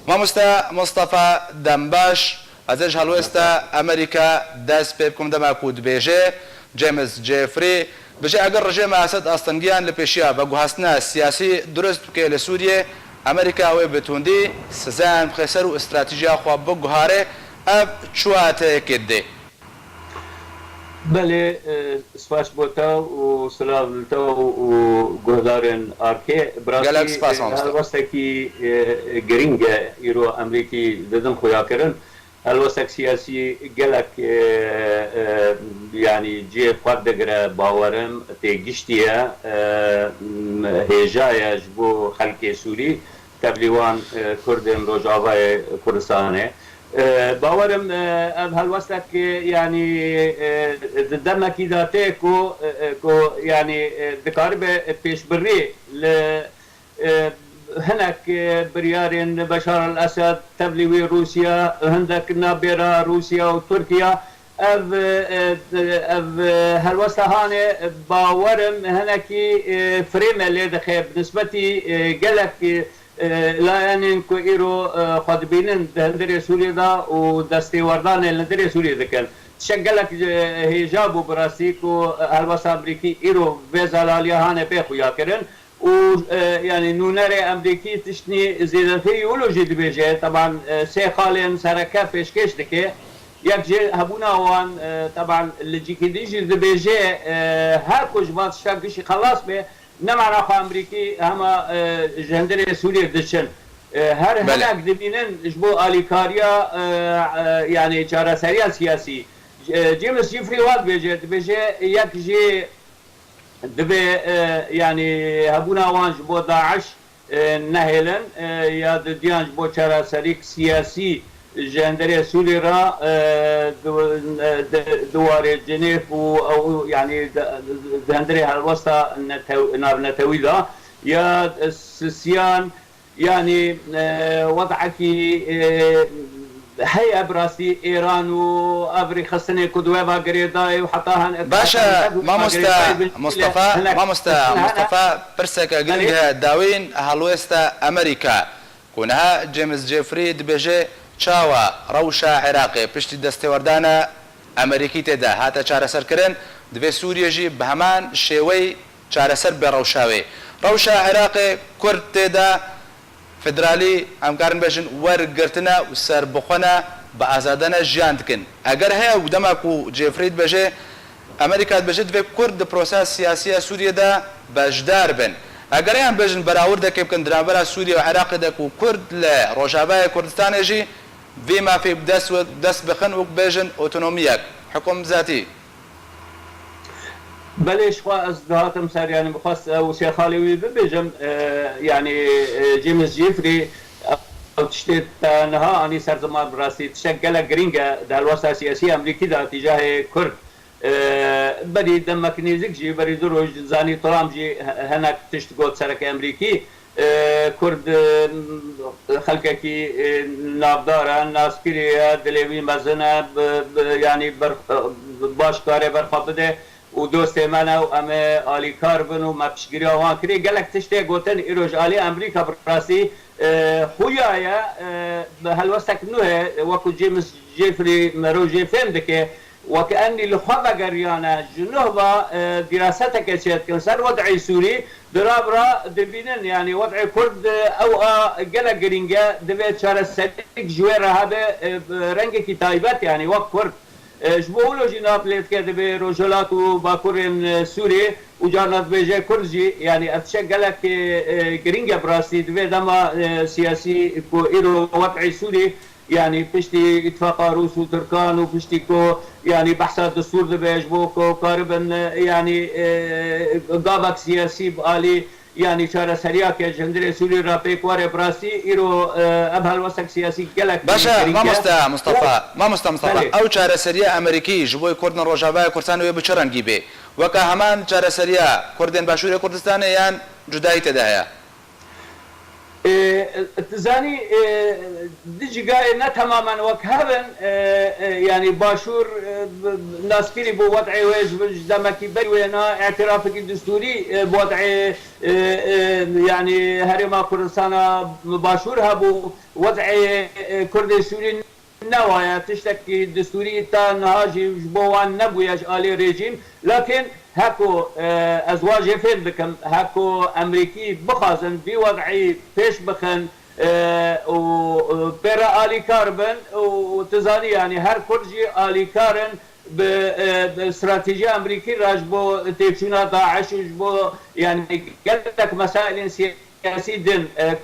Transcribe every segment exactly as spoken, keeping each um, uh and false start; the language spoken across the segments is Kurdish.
Mamoste Mustafa, dem baş. Ez ê ji helwêsta Amerîka dest pê bikim, dema ku dibêje James Jeffrey, dibêje eger rejêma Esed Astengiyan li pêşiya veguhastina siyasî durust bike li Sûriyê, Amerîka wê bi tundî sizayan bixe ser û stratejiya xwe biguhare. Ev çi wateyekê dide? Belê, e, spas bo te û silav li te û guhdarên Arkê. Bi rastî, Gelek spas, e, mamoste. Helwestekî, e, girîng e îro Amerîkî didin xuyakirin. Helwestek siyasî gelek, e, e, yanî cihê xwe digire, bawerim têgiştî ye, e, m-, hêja ye ji bo xelkê Sûrî, tevlî wan, e, Kurdên Rojavayê Kurdistanê. E, bawerim, e, ev helwestek, e, yanî, e, di demekî de tê ku, e, e, ku, yanî, e, dikaribe pêşbirî li, e, hinek, e, biryarên Beşar el-Esed, tevlî wî Rûsya, hindek nabêra Rûsya û Tirkiya. Ev, e, e, ev, e, helwesta hanê, bawerim hinekî, e, firê me lê dixe bi nisbetî, e, gelek, e, e, layenên ku îro, e, xwe dibînin di hundirê Sûriyê de û destêwerdanê li hundirê Sûriyê dikin. Tiştek gelek, e, hêja bû bi rastî ku, e, helwesta Amerîkî îro vê zelaliya hane bê xuya kirin û, e, yanî nûnerê Amerîkî tiştnî zêdetirî wilo jî dibêje. Teban, e, sê xalên sereke pêşkêş dike. Yek jê hebûna wan, e, teban li cîkî din jî dibêje, e, her ku ji van tişta gişî xelas be, ne mana xwe Amerîkî hema, e, ji hundirê Sûriyê diçin. E, her Belê. hinek dibînin ji bo alîkariya, e, e, yanî çareseriya siyasî. E, James Jeffrey wa dibêje, dibêje yek jê divê, e, yanî hebûna wan ji bo DAIŞ, e, nehêlin, e, ya didiyan ji bo çareserîk siyasî ji hundirê Sûrî re, e, di, e, di, di warê Cenêv û ew, yanî di, di hundirê helwesta netew-, navnetewî de ya sisiyan, yanî, e, wed'ekî, e, heye bi rastî Êran û ev rêxistinê ku di we ve girêdayê û heta han Baş e, heta han mamoste girêdayê bin Mustafa, hene, mamoste hene, Mustafa, pirseke girîng Belê. heye dawîn helwêsta Amerîka. Ku niha James Jeffrey dibêje, çawa rewşa Iraqê piştî destêwerdana Amerîkî tê de hate çareserkirin, divê Sûriye jî bi heman şêweyî çareser bê rewşa wê. Rewşa Iraqê Kurd tê de federalî, em karin bêjin, wergirtine û serbixwe ne, bi azadane jiyan dikin. Eger heye û dema ku Jeffrey dibêje, Amerîka dibêje divê Kurd di prosesa siyasî ya Sûriyê de beşdar bin. Eger em bêjin berawirdekê bikin di navbera Sûriye û Iraqê de ku Kurd li Rojavayê Kurdistanê jî vê mafê bi dest we, dest bixin û bêjin otonomiyek, hukum zatî. Belê, ji xwe ez dihatim ser, yanî bixwest ew sê xalê wî bibêjim, e, yanî, e, James Jeffrey, ew tiştê te niha anî ser ziman bi rastî tiştek gelek girîng e di helwesta siyasî Amerîkî de tîcahê Kurd. E, berî demek nêzik jî, berî du roj zanî Trump jî he-, hinek tişt got sereke Amerîkî. E, Kurd, e, xelkekî, e, navdar e, naskirî ye, dilê wî mezin e, bi, bi, yanî ber-, e, baş kare berxwe bide û dostê me ne û em ê alîkar bin û me piştgiriya wan kirî. Gelek tiştê gotin îro ji alî Amerîka bi rastî, e, xuya ye, e, bi helwestek nû heye, wekî James Jeffrey mero jê fêm dike. Wek enî li xwe vegeriyane, ji nuh ve, e, dîraseteke çêdikin ser wed'ê Sûrî, di ra bi ra dibînin, yanî wed'ê Kurd, e, ew a gelek girîng e, divê çareserîk ji wê re hebe, e, bi rengekî taybet, yanî wek Kurd. E, ji bo wilo jî nav lê dike divê Rojhilat û Bakurên, e, Sûrî û carna dibêje Kurd jî, yanî ev tişek gelek, e, e, girîng e bi rastî, divê dema, e, siyasî ku îro wed'ê Sûrî, Yanî piştî îtifaqa Rûs û Tirkan û piştî ku yanî behsa distûr dibe ji bo ku karibin, yanî, e, gavek siyasî bi alî, yanî çareseriyake ji hundirê Sûrî re pêk were bi rastî îro, e, ev helwestek siyasî gelek Baş e, girîng e. Mamoste Mustafa, Û mamoste Mustafa, Belê. ew çareseriya Amerîkî ji bo Kurdên Rojavayê Kurdistanê wê bi çi rengî bê? Weke heman çareseriya Kurdên Başûrê Kurdistanê yan cudayî tê de heye? E, tu zanî, e, di cigayê ne temamen wek hev in, e, e, yanî Başûr, e, b-, naskirî bû wed'ê wê ji, ji demekî berî wêna îtirafekî distûrî, e, bi wed'ê, e, e, yanî Herêma Kurdistana Başûr hebû, wed'ê, e, Kurdê Sûrî newaye, tiştekî distûrî ta niha jî ji bo wan nebûye ji alî rejîm. Lakin heko, e, ez wa jê fêm dikim, heko Emerîkî bixwazin vî wed'î pêş bixin, e, û, e, pê re alîkar bin û tu zanî, yanî her Kurd jî alîkar in bi, e, bi stratejiya Emerîkî re ji bo têkçûna DAIŞ û ji bo, yanî gelek mesailên siyasî din, e,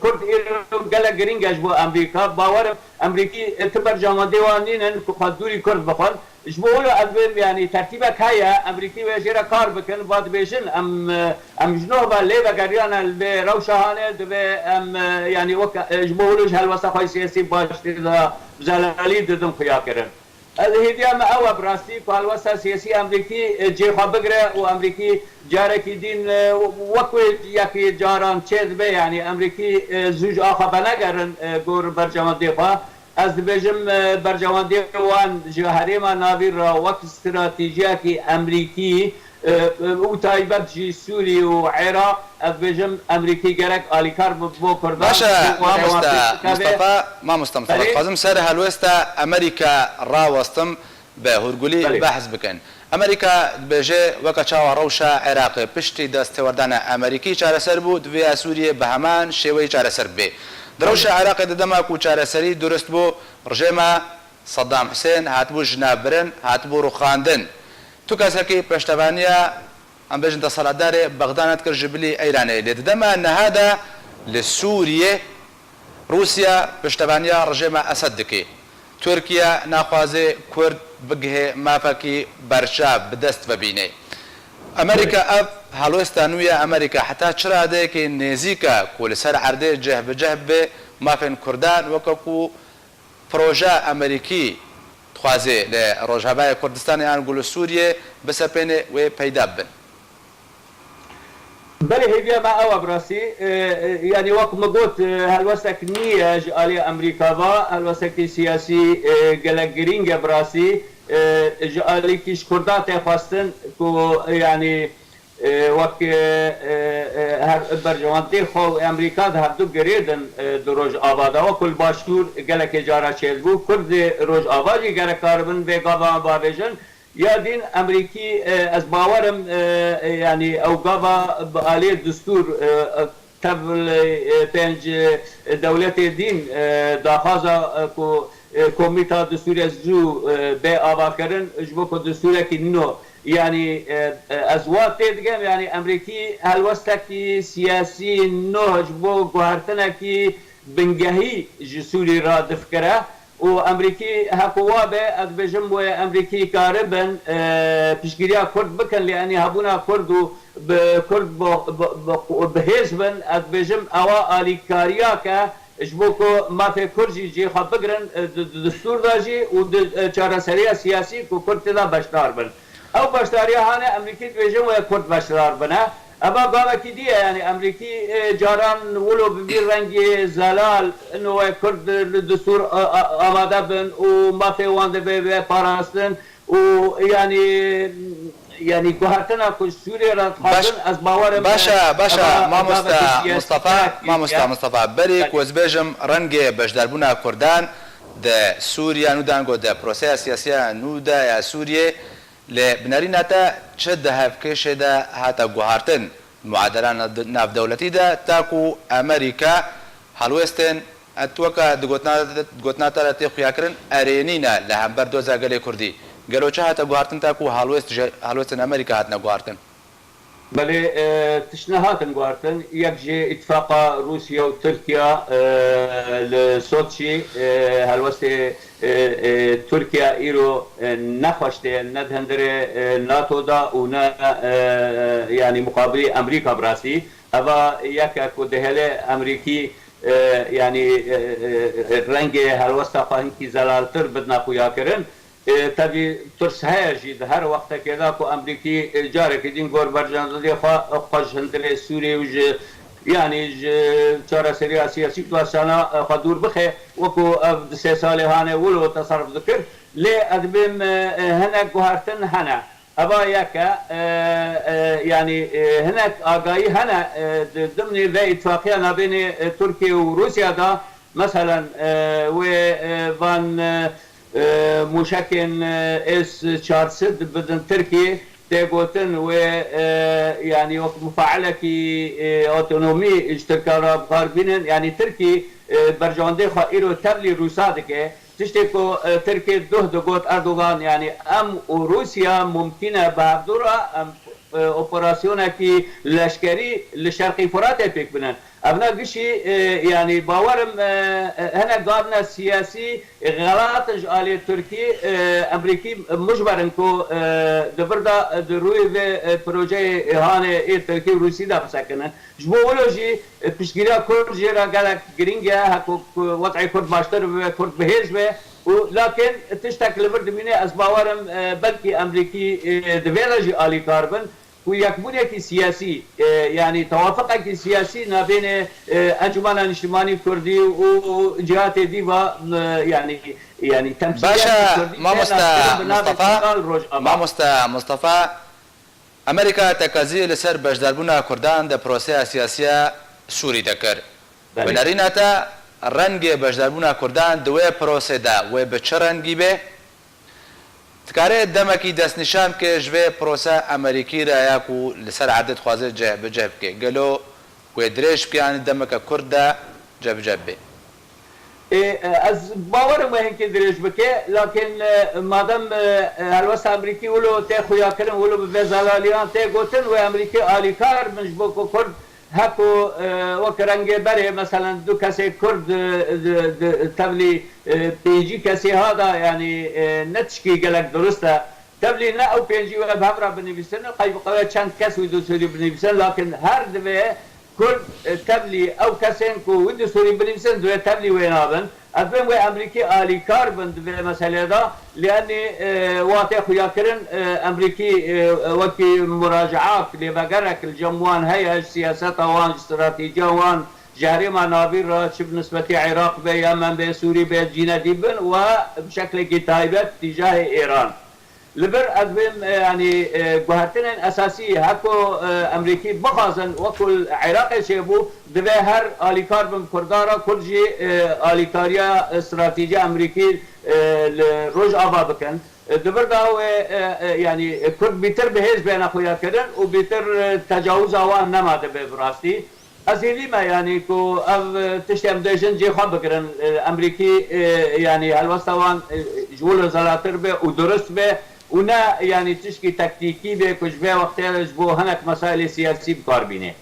Kurd îro gelek girîng e ji bo Emerîka. Bawer im Emerîkî, e, ti berjewendê wan nînin ku xwe dûrî Kurd bixwin. Ji bo wilo ez bêm, yanî tertîbek heye, Emerîkî wê jê re kar bikin, va dibêjin, em, e, em ji nû ve lê vegeriyane li vê rewşa hane, divê em, e, yanî wek, e, ji bo wilo ji helwesta xwe siyasî baş tê de zelalî didin xuya kirin. Ez hêviya me ew e bi rastî ku helwesta siyasî Emerîkî, e, cihê xwe bigire û Emerîkî carekî din, e, wek wê yekî caran çêdibe, yanî Emerîkî, e, zû ji axa venegerin, e, gor berjewendê xwe. Ez dibêjim, e, berjewendê wan ji herêma navîn re wek stratejiyekî Emerîkî, e, û taybet jî Sûrî û Iraq, ez dibêjim Emerîkî gerek alîkar bi bo Kurdan. Baş e, ji bo mamoste rewandin bikeve. Mustafa, mamoste Mustafa, Belê. Dixwazim ser helwesta Emerîka rawestim, bi hûrgulî Belê. Behs bikin. Emerîka dibêje, weke çawa rewşa Iraqê piştî destêwerdana Emerîkî çareser bû, divê ya Sûriyê bi heman şêweyî çareser bibe. Di rewşa Iraqê di dema ku çareserî durist bû, rejêma Saddam Husên hatibû jinavbirin, hatibû rûxandin. Tu kesekî peştevaniya, em bêjin, desthilatdarê Bexdanê dikir ji bilî Îranê. Lê di dema niha de li Sûriyê Rûsya piştevaniya rejêma Esed dike. Tirkiye naxwaze Kurd bigihê mafekî berçav bi dest ve bîne. Emerîka ev helwesta nû ya Emerîka heta çi radeyekê nêzîk e ku li ser erdê cih bi cih be mafên Kurdan weke ku proje Emerîkî dixwaze li Rojavayê Kurdistanê an ku li Sûriyê bisepêne wê peyda bibin? Belê, hêviya me ew e bi rastî. E, e, yanî wek min got, e, helwestek nî ye ji alî Emerîka ve, helwestekî siyasî, e, gelek girîng e bi rastî. E, ji alîkî ji Kurdan tê xwestin ku, e, yanî, e, wek, e, e, e, her berjewendê xwe û Emerîka di hevdu girêdin, e, di Rojava de. Wek li Başûr gelekê cara çêdibû, Kurd ê Rojava jî gerek karibin vê gava bavêjin. Ya din Emerîkî, e, ez bawer im, e, e, yanî ew gava bi aliyê distûr, e, e, tev, e, pênc, e, dewletê din, e, daxwaza, e, ku, e, komîta distûrê zû, e, bê avakirin, ji bo ku distûrekî nû, yanî, e, e, ez wa tê digem, yanî Emerîkî helwestekî siyasî nû ji bo guhertinekî bingehî ji Sûrî re difikire. Û Emerîkî, heqû wa be, ez dibêjim wê Emerîkî karibin, e, piştgiriya Kurd bikin, lê enî hebûna Kurd û bi Kurd bi, bi, bi, bi hêz bin, ez dibêjim ewa alîkariya ke ji bo ku mafê Kurd jî cihê xwe bigirin, e, di, di distûr de jî û di, e, çareseriya siyasî ku Kurd tê de beşdar bin. Ew beşdariya hane Emerîkî dibêjin wê Kurd beşdar bine. Eva gavekî dî ye, yanî Emerîkî, e, caran wilo bi vî rengî zelal, ino wê Kurd li distûr, a, a, amade bin û mafê wan divê bê parastin û yanî, yanî guhertina ku Sûriyê re dixwazin, ez bawer im, baş e, e, baş e, eva mamoste gavekî siyasî Mustafa, mamoste ye. Mustafa, berê ku ez bêjim rengê beşdarbûna Kurdan di Sûriya nû de, ango di proseya siyasiya nû de ya Sûriyê, Lê bi nerîna te çi di hevkêşê de hate guhartin? Muadela nav-, navdewletî de ta ku Amerîka helwêstên et weke di gotina, gotina te de tê xuyakirin erênî ne li hember doza gelê Kurdî. Gelo çi hate guhartin ta ku helwêst ji, helwêstên Amerîka hatine guhartin? Belê, e, tişt nehatin guhartin. Yek jê îtifaqa Rûsya û Tirkiya, e, li Soçî, e, helwestê, e, e, Tirkiya îro, e, ne xweş tê, ne di hundirê, e, NATO da û ne, e, yanî muqabilî Emerîka bi rastî. Eva yek e ku dihêle Emerîkî, e, yanî, e, e, e, rengê helwesta xwe hinkî zelaltir bidine xuyakirin. E, tevî tirs heye jî di her wextekê de ku Emerîkî, e, carekî din gor berjewendiyê xwe, xwe ji hundirê Sûriyê û ji, Yanî ji çareseriya siyasî û darsana xwe dûr bixe, wekû ev di sê salê hane wilo teserruf dikir. Lê ez dibêm, e, e, hinek guhertin hene. Eva yek e, e, e, yanî, e, hinek agayî hene, e, di dimnê vê îtifaqiya nabênê, e, Tirkiye û Rûsya de, meselen, e, wê, e, van, e, e, mûşekên, e, S çar sed bidin Tirkiyê, tê gotin wê, e, yanî wek mufailekî, e, otonomî ji Tirkan re bi kar bînin. Yanî Tirkî, e, berjewendê xwe îro tevlî Rûsa dike. Tiştê ku, e, Tirkê duh digot Erdogan, yanî em û Rûsya mumkîn e bi hevdû re em, e, operasyonekî leşkerî li Şerqî Furatê pêk binin. Evna gişî, e, yanî bawerim, e, e, hinek gavna siyasî, e, xelat ji alê Tirkî, e, Emrîkî mijber in ku, e, di vir de, e, di rûyê vê, e, projeyê hanê ê Tirkî û Rûsî de bisekinin. Ji bo wilo jî, e, piştgiriya Kurd jê re gelek girîng e, heko ku wez'ê Kurd baştir bibe, Kurd bihêz be û lakin tiştek li vir dimîne, ez bawerim, e, belkî Emrîkî, e, di vê re jî alîkar bin. Ku yekbûnekî siyasî, e, yanî tewafiqekî siyasî nabênê, e, Encûmena Niştimanî Kurdî û cihatê dî va, e, yanî, yanî temsîliyetê Kurdî tê navkirin bi navê Teqal Rojava. Mamoste Mustafa, Amerîka tekezî li ser beşdarbûna Kurdan di proseya siyasiya Sûrî de kir. Belê. Bi nerîna te, rengê beşdarbûna Kurdan di wê prosê de wê bi çi rengî bê? Dikarê demekî destnîşan bike ji vê prose Amerîkî re ya ku li ser erdê dixwaze cih bi cih bike? Gelo wê dirêj bike, yanî demeke kurt de cih bi cih bê? Ê, e, ez bawerim wê hinkî dirêj bike, lakin, e, madem, e, e, helwesta Amerîkî wilo tê xuyakirin, wilo bi vê zelaliyan tê gotin, wê Amerîkî alîkar bin ji bo ku Kurd heko, e, wek rengê berê, meselen, du kesê Kurd, e, di, di, tevlî, e, pêncî kesê ha da, yanî, e, ne tişkî gelek durist e. Tevlî ne ew pêncî we bi hev re binivîsin, qey bi qewê çend kes wî di Sûrî binivîsin, lakin her divê Kurd, e, tevlî ew kesên ku wî di Sûrî binivîsin, divê tevlî wê nabin. Ez dibêm wê Emrîkî alîkar bin di vê meselê de, lê enê, e, wa tê xuyakirin, e, Emrîkî, e, wekî muracaat, lêvegerek li cem wan heye, ji siyaseta wan, ji stratejiya wan, ji herêma navîn re, çi bi nisbetî Iraq be, Yemen be, Sûrî be, cîne dî bin, û bi şeklekî taybet tîjahê Êran. Li vir ez bêm, e, yanî, e, guhertinên esasî heko, e, Emrîkî bixwazin, wekû li Iraqê çêbû, divê her alîkar bin Kurdan re, Kurd jî, e, alîkariya, e, stratejî Emrîkî, e, li Rojava bikin. E, di vir de wê, e, e, yanî, e, Kurd bîtir bi hêz bêne xuyakirin û bîtir, e, tecawiza wan nema dibe bi rastî. Ez hêvî me, yanî ku ev, e, tiştê em dê jin cê xwe bigirin, e, Emrîkî, e, yanî helwesta wan, e, ji wilo zelatir be û durist be û ne, yanî tişkî tektîkî be ku ji vê wextê re ji bo hinek mesailê siyasî bi kar bîne.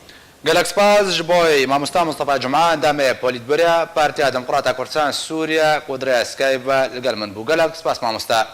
Gelek spas ji bo wê. Mamosta Mustafa Cuma, endamê Polîtbûroya Partiya Demokrata Kurdistan Sûriye, ku di rêya Skype ve li gel min bû. Gelek spas, mamosta.